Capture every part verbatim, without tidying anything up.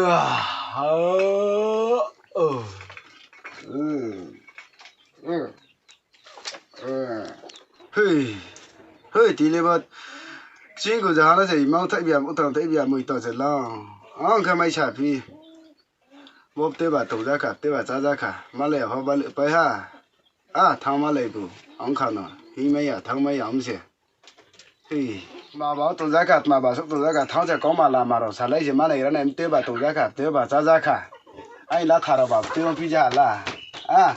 Ah, oh, oh. Mm. Mm. Mm. Hei. Hei, tile ba. Ching ku jahana se, imang thaih bia, utang thaih bia, mui tong se lang. Ang khe mai sa phi. Bo teba tongja kha, teba chája kha. Malai ho ba le pai ha. A, thanng malai bu. Ang kha no. Hing mai ya, thanng mai ya, om se. Hei, ma ba tongja kha, ma ba sok tongja kha, thanng se kong ma lama rao salai se malai ra nai, teba tongja kha, teba chája kha. Ai la tharo ba, teba phi ja la. A.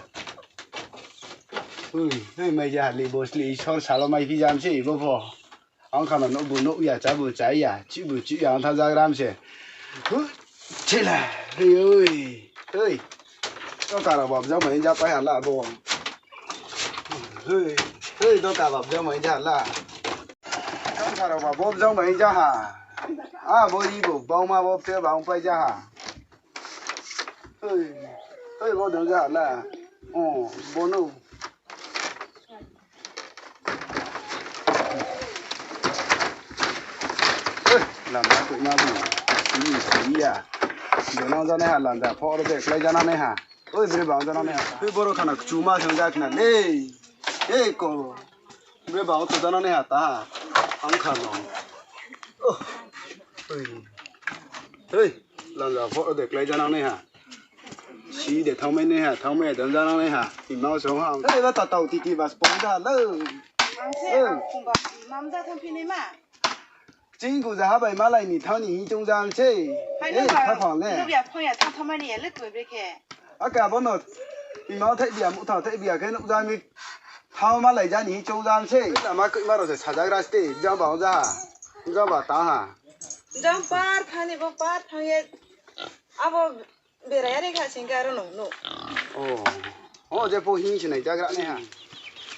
Ui, ui, mai ja ha le, bo sli, Isor salo mai phi jam se, bo pho. Ang kha no, no bu no ya, chá bu chá ya, chi bu chi ya, ang tha jagram se. Hu, chila, hei, ui, hei. Doka rao bab jang mai ja pai ha la bo. Hei, hei, doka bab jang mai ja la. Doka rao bab jang mai ja ha. A, bo ri bo, bau ma bo te bang pai ja ha. Hei, hei, bo dang ja la. O, bo no. Oi, lama koima bu. Sini, sini ya. Donang janai ha, lanja pho ro de, klái janang nai ha. Oi, bre bang janang nai ha. Oi, boro khana kchuma thang jak na le. Ei, ko. Bre bang to janang nai ha, ta ha. Ang kha no. Oh. Oi. Oi. Lanja pho de klái janang nai ha. Si de thanngmai nai ha, thanngmai ya dang janang nai ha. Imang song ha. Hei, ba ta tau titi bas pong da lo. Ang se, eh, ang phung ba, mam ja thang phi nai ma. Ching ku ja ha bai malai ni thang ni hi chung jang se. Hai, eh, no ba, kha phang le. Nubia phang ya thang thang mani ya le tu bre khe. Aka bo no. Imang thai bia, mu thang thai bia khe nuk jang mi. Thang malai ja ni hi chung jang se. Lama koima rao se sajagra ste, jang ba ja ha. Jang ba ta ha. Jang par thang ni bo par thang ye. Abo berai ari kha sing khe aro no, no. Oh. Oh, je pho hing se nai jagra nai ha.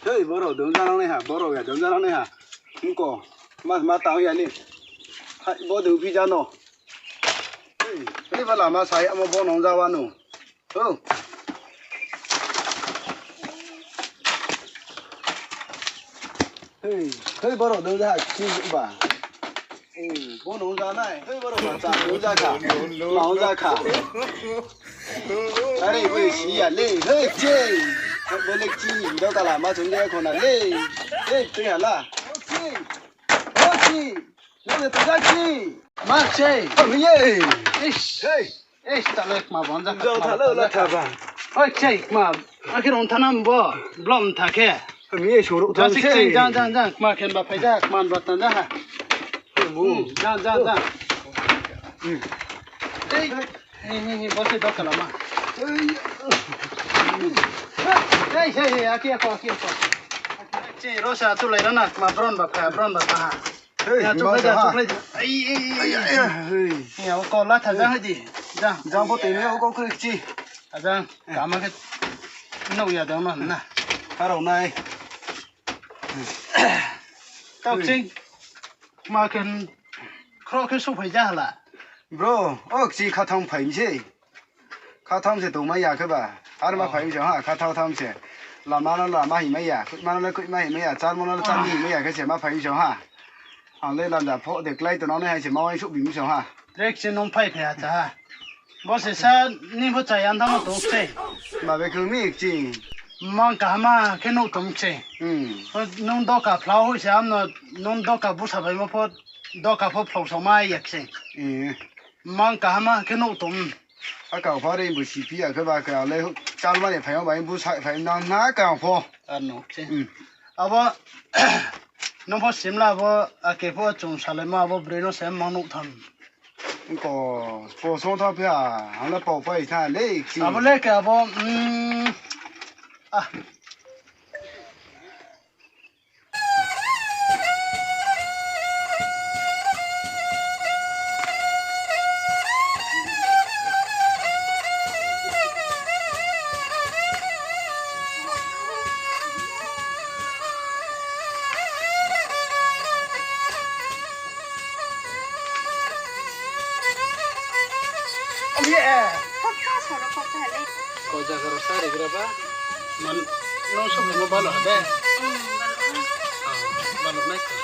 Hei, boro dong janang nai ha, boro ya dong janang nai ha. Nko, ma, ma tang ya ni. Hai, bo dong phi ja no. Hei, hei, ba lama sai, amo bo nong ja wa no. Oh. Hei, hei, boro dong ja ha, ki ba. Hei, bo nong ja nai. Hei, boro ba cha nong ja kha. Ma nong ja kha. Are, bo si ya le. Hei, che. Bo le ki, do ka la ma chung ja kho na le. Hei, tui ha la. Hei. Hei, ki. Nang le to ja ki. Ma che. Oh, ye. Ish. Hei. Eish, ta le kma bon ja kha, kma bon ja kha. Oi, chai, kma, akhe rong thanam bo, blom tha khe. Ami ei soro tha se. Jang, jang, jang, kma khen ba phai ja, kma ba tan ja ha. Hmm, jang, jang, jang. Hmm. Ei, ei, ei, ei, bo se doka lama. Ei, ei, ei, aki, aki, aki, aki. Chai, rosa, tu lai rana, kma bron ba phai, bron ba tha ha. Hei, ya, ma choklai, sa ya, ha. Choklai. Ai, ai, ai, ai, ai, hei. Ya, o ko la tha jang hai di. Jang. Jang bo tei ni o ko kri chi. A jang, kama khe. Nau ya dong no na. Karao nai. Tau ching. Ma khe. Khro khe suphai ja hala. Bro, o chi khathang phai mi se. Khatham se tongmai ya khe ba. Ar ma phai mi se ha, khatham tham se. Lama no lama himai ya, koima no le koima himai ya, charmo no le charmo himai ya khe se ma phai mi se ha. Ang le lanja pho de klái tongnai hai se ma uaingsouh bi mi se ha. Trek se nung phai phai ha cha ha. Bo se sa ni pho chaya thanng no tong se. Ma be khe mi kching. Mang kaham khe nuh tong se. Hmm. Nung doka phlau hoi se am no, nung doka busa bai mo pho, doka pho phlau sao mai ya khe se. Hmm. Mang kaham khe nuh tong. A kau pho re bu si phi ya khe ba khe a le chal mani phai o bai bu sa phai nang na kau pho. Ar no khe. Hmm. Abo nung pho sim la abo a khe pho chung salai ma abo broi no se mang nuh tham. Ko po song tha phi a, ang le pau pai tha le khe. Abo le khe abo, mm, ah. Ko jaga rao sa rigra ba? Man, nung sokha mo balo ha de? Hmm, balo ha. Ah, balo nai kha.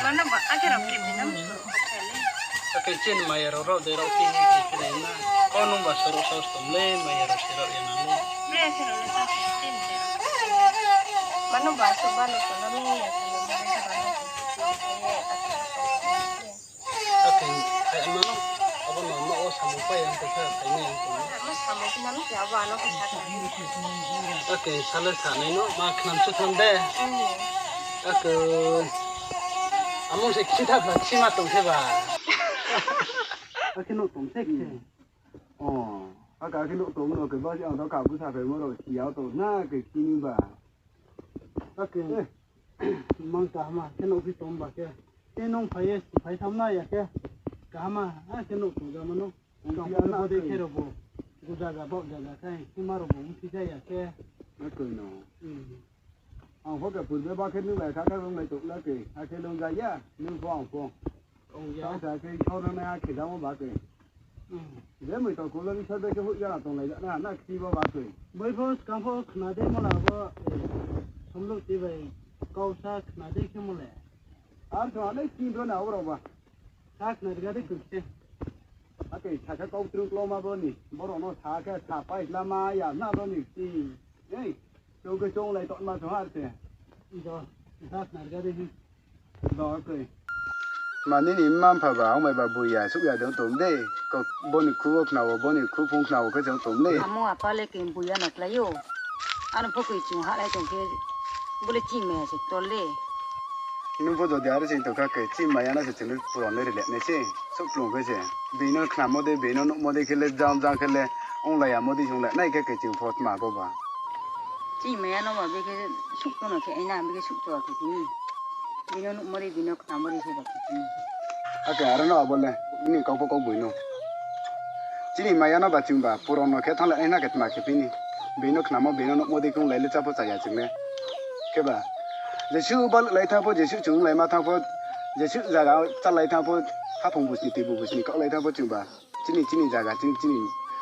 Mano ba, ake rao khe bini nung sokha le. Ake chini maya rao rao de rao ti ni ti khe nai na. Kau nung ba soro saus tong le maya rao se rao ya na le. Bre se rao le ta se chini se rao. Mano ba so ba no so no ni ya sa le mano ba no so. Ake, eh, mano, abo no no o samung pai yang tong khe, pai ni yang tong. Mo samung khe nang se abo ano khe sa tong. Ake, sa le sa nai no, ma khnam chu tham de. Ake, amung se kchi tha phla kchi ma tong khe ba. Akhe no tong se khe. O, aka khe no tong no khe ba ang to ka bu sa phai mo ro si ya to na khe kini ba. Ake, mang kaham khe no phi tong ba khe. Khe nung phai ye si phai tham na ya khe. Kaham a khe no tong ja mano. Ang khe ano bo de khe ro bo. Gu jaga bau jaga khai. Khe ma ro bo mthi ja ya khe. Ake no. Ang pho khe purbe ba khe nung lai kha kha nung lai tong na khe. Akhe nung ja ya, nung pho ang pho. Ong ya. Sa sa khe khau na na khe jamo ba khe. Je mui to kulo ni sa de khe hu ya na tong lai na na kchi bo ba khe. Boi pho skang pho khna de mo la bo, eh, somlo ti bai kau sa khna de khe mo le. Ar so ale kchi do na oro ba. Sa khna de ga de khe. Ake sa khe kau truk lo ma bo ni. Boro no sa khe sa pai la ma ya na bo ni kchi. Ei. Chung khe chung lai tongma chung har se. Do, das nar gari hi. Do khe. Ma nini mma mpha ba, ongmai ba buya, suh ya de ong tong de. Ko, bo ni khu wo khna wo, bo ni khu phung khna wo khe se ong tong de. Amo apa le khe buya no klái ou. Ano pho khe chung ha lai tong khe, bo le chini maya se tol le. Nung pho jodi are se tong kha khe, chini maya no se chung le puron le ri le nai se, suh plung khe se. Bini no khnamo de, bini no nuhmo de khe le, jang jang khe le, ong lai yamo de, ong lai nai khe khe chung pho tma bo ba. Chini maya no ba bikhe suh tono khe aina, bikhe suh to khe tini. Bini no nuhmo ri, bini no khnamo ri se ba khe tini. Ake, aro no abo le, nini kau pho kau boi no. Chini maya no ba chung ba, puron no khe thanng le aina khe tma khe phi ni. Bini no khnamo, bini no nuhmo de khe ong lai le chá pho chá ya chung le. Khe ba, jesuh ba lai thanng pho, jesuh chung lai ma thanng pho, jesuh zaga chá lai thanng pho, haphung busi ni, tuibu busi ni kau lai thanng pho chung ba. Chini, chini zaga, chini, chini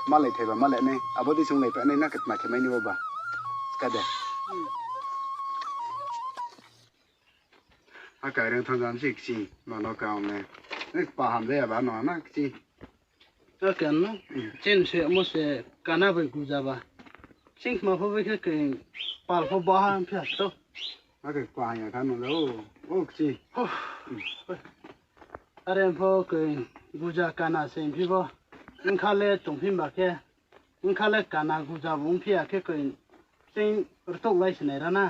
malai thai ba malai nai, abo de chung lai pa nai na khe tma khe mai ni bo ba. Ska de. Aka reng thang jam si kchi, mano ka ong ne. Ni pa ham de ya ba no na kchi. Aka no, chin se mo se kana bai guja ba. Sing ma pho bai khe khe pal pho ba ha phias to. Ake pa ya ka no lo, o kchi. Are pho khe guja kana se phi bo. Ongkha le tong phi ba khe. Ongkha le kana guja bo ong phi ya khe khe. Sing rtok lai se nai ra na.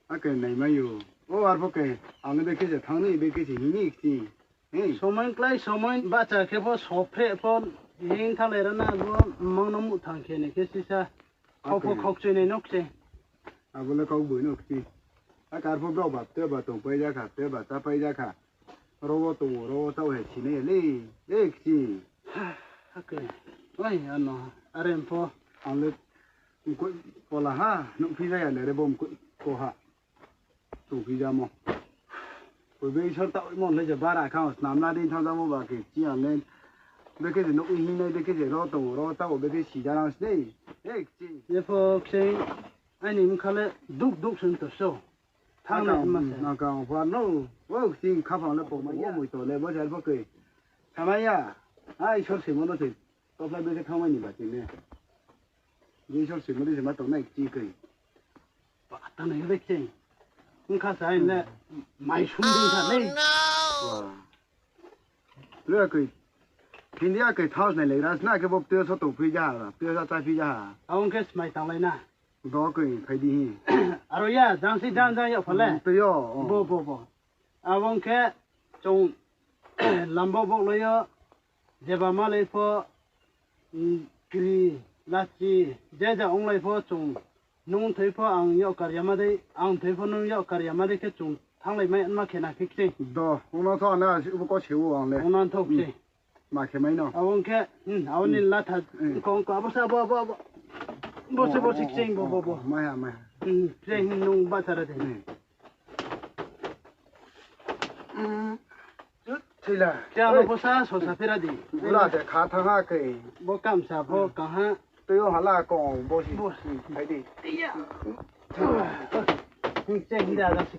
Ake nai mai ou. O ar pho khe, ang le bekhe se thanng ni, bekhe se hing ni kchi. Somoi klái, somoi bahcha khe pho, sophreh pho, hing thanng lai ra na, bo mang no muh thanng khe ni khe sisa. Khau pho khau kchoi nai no kchi. Abo le kau boi no kchi. Ake ar pho brao ba, te ba tongpai ja kha, te ba chápai ja kha. Ro wo tong ou, ro wo cháo he si nai ya le, le kchi. Ake, oi, ano, are pho. Ang le, mkoih pola ha, nuhphi ja ya le re bo mkoih ko ha. Tongphi jamo. Koi be Isor taoh mo le je bara kha, snamna dei thanng jamo ba khe, chi ang le. Bekhe je nouh hing nai, bekhe je ro tong ou, ro cháo, bekhe si ja nang snei. Ei, kchi. Jepho khe, aini bkha le duk duk se to so. Thanng nai ma se. Nang kang pha no. O, kchi khaphang le poma ya, moi to le, bo se ar pho khe. Thanng nai ya. Ai, Isor se mo no se. Tophlai bekhe thanngmai ni ba chini. Isor se mo de se ma tongnai kchi khe. Ba, tangnai le khe. Ongkha sa le, mai sum dei sa le. Tui a khe. Hindi a khe thaos nai le ras na khe bo tui so tongphi ja ha, tui sa cháphi ja ha. Abo ong khe smai tanglai na. Do khe phai di hi. Aro ya, jang si jang jang yag pha le. Tui yo. Bo, bo, bo. Abo ong khe chung lam bo bo lai yo. Jeba malai pho, kri, lachi, je ja onglai pho chung, nung thoi pho ang yag kar ya ma dei, ang thoi pho nung yag kar ya ma dei khe chung thannglai mai ma khe na khe kching. Do, ongna tho ana, ubo ko se o ang le. Ongna tho khe. Ma khe mai no. Abo ong khe, abo ni latha, kong ko, abo sa, abo, abo, abo. Bo se, bo se kching, bo, bo, bo. Mai ha, mai ha. Kching nung ba sara de. Thila. Kya no pho sa, so sa phira di. Bula se kha thang ha khe. Bo kamsa pho kaha. Tui o hala kong bo si. Bo si. Phai di. Iya. Hing che hira da si.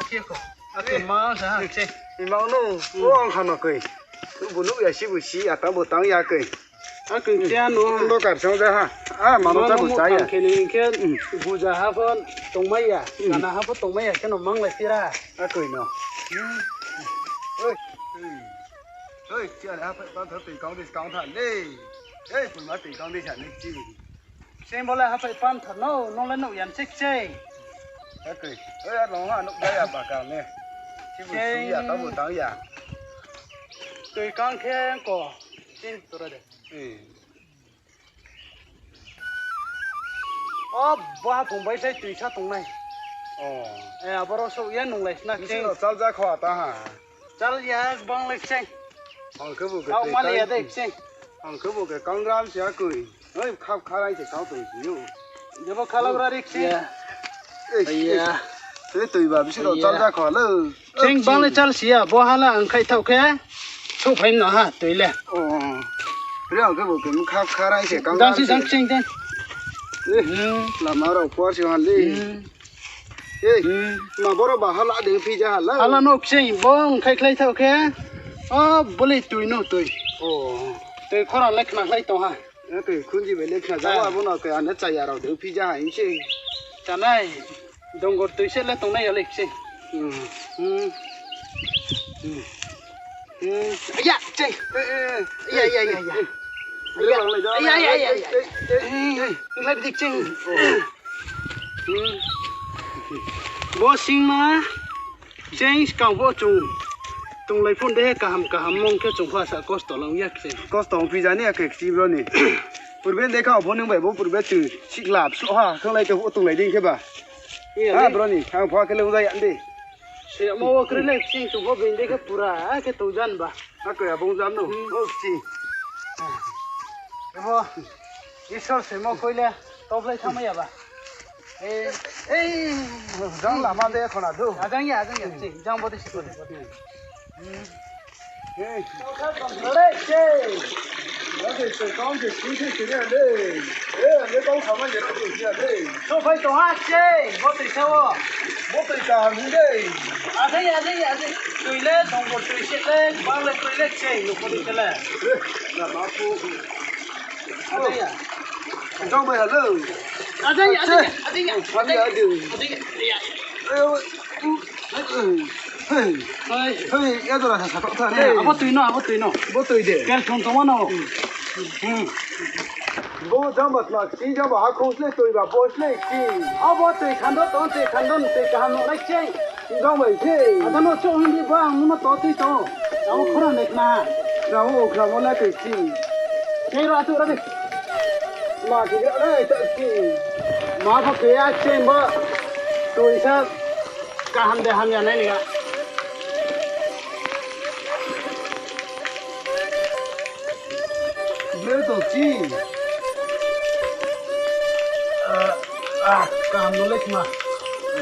Akhe ko. Akhe ma sa ha, che. Imang no, o ang khano koi. Bu nuh ya si bu si, atang bu tang ya koi. Akhe tia no. Ndo kar song ja ha. A, mano cha bu cha ya. Khe ni khe, buja ha pho tongmai ya, kana ha pho tongmai ya, khe no manglai sira. Akhe no. Oi. Oi, chia le haphai pan thar tui kang di kang tha le. Ei, pun ma tui kang di sa ni chi. Sing bo le haphai pan thar no, no le no yan sik sei. Akhe. Oi, a long ha no ya ba kang ne. Chi bu si ya, ta bu tang ya. Tui kang khe ko. Sing tora de. Eh. O, bo haphung bai sai tuisa tongnai. O. Eh, aboro souh ye nunglai sna kching. Chal ja kho ta ha. Chal ya bang le kching. Ang khe bo khe. Au mali ya de kching. Ang khe bo khe kangram se akoi. Oi, khap kharai se kau tong si yo. Jebo khalabra ri kching. Ya. Eh, ya. Eh, tui ba bisi ro chal ja kho le. Ching bang le chal si ya, bo ha le ang khai thao khe, souhphai no ha, tui le. O, o. Re ang khe bo khe mkha kharai se kang. Jang si jang ching de. Eh, lama rao por si ha le. Eh, ma boro ba hala de phi ja ha le. Hala no ching, bo ang khai khlai thao khe. O, bo le tui no tui. O. Tui khorang le khna khlai tong ha. Ake khunji bai le khna jao, abo no ke ane chaya rao de phi ja ha hing se. Chanai, dongor tui se le tongnai ya le se. Hmm. Hmm. Hmm. Ya, che. Eh, eh, ya, ya, ya, ya. Ya, ya, ya, ya, ya. Eh, eh. Lai dik che. Hmm. Bo sing ma. Cheng skang pho chung tonglai phone de he kaham kaham mong khe chung pha sa kosto lang ya khe. Kosto ong phi jani ya khe kchi bro ni. Purbe de kha pho nung bai bo purbe chung sikla psu ha khanglai khe pho tonglai ding khe ba. Iya ha le. Bro ni, ang pha khe le ong ja ya de. Se mo wo kre le kchi chung pho bing de khe pura, a khe tong jan ba. A khe abong jan no. Hmm. O kchi. Ebo. Isor se mo koi le, toblai thangmai ya ba. Ei, ei, jang lama de khona du. Ajang ya, ajang ya, ching, jang bo de si, bo de, bo de. Ei. Lare, ching. Lare, ching, kong de si, si, si, de. Eh, le kong sama ye, si, si, de. So phai tong ha, ching, bo de se wo. Bo de ka ham de. Ajang ya, ajang ya, ajang. Tui le, dong bo tui se le, bang le tui le, ching, no bo de se le. Eh, lama ko. Ajang ya. Jang bai hello. Ajang ya, ajang ya, ajang ya. Ajang ya, ajang ya. Ajang ya. Ayo, u, hei. Hei. Hei, ya dora sa sa ta ne. Abo tui no, abo tui no. Bo tui de. Kel thong tong no. Hmm. Bo jang ba sna, si jang ba ha khong sle tui ba bo sle si. Abo tui khando tong, tui khando, tui kaham no nai cheng. Jang bai se. Ada no chong hindi ba, ang no to tui to. Ang khora nek na. Rao khora mo la tui si. Kei ro atu ra de. Ma ki ra dai ta ki. Ma pho ke ya cheng ba. Tui sa kaham de ham ya nai ni ga. Bre to chi. Ah, ah, kaham no le kma.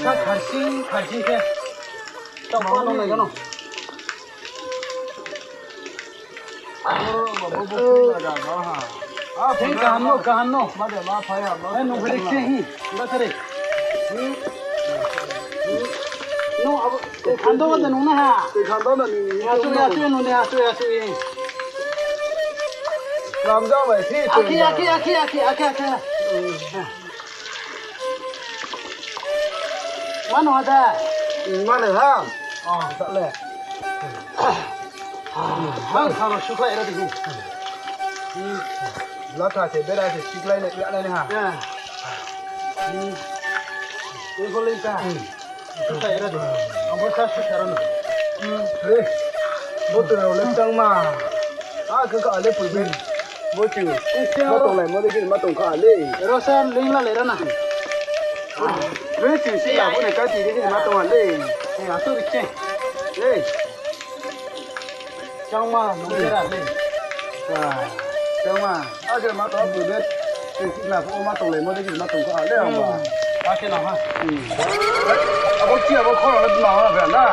Sa kharsing, kharsing khe. Tao pa no nai gano. Thing kaham no, kaham no. Eh, nung beri khe hi. Ba sari. No, abo, khando ba nung na ha. Khando na ni. Ya su, ya su, nung de, ya su, ya su. Lam jao bai, si. Aki, aki, aki, aki, aki, aki. Mano ha da. Mano ha. Oh, tak le. Bang sa ro sukhlai ra di. Latha se bera se siklai le ya le ha. Ya. Ui ko le ta. Sukhlai ra di. Abo sa sukhlai ra no. Re. Bo tu rao le tang ma. A, khe ka le pui bin. Bo chu. Bo tong lai mo de ma tong kha le. Ro sa ling la le ra na. Re chu si ya bo ne ka ti de ma tong le. Ya tu ri che. Re. Changma, nung khe ra le. Changma. A, je ma to bu de. Chikla pho ma tonglaimo dei ma tong kha le ang ba. Abo chi abo khoro le ma ha na.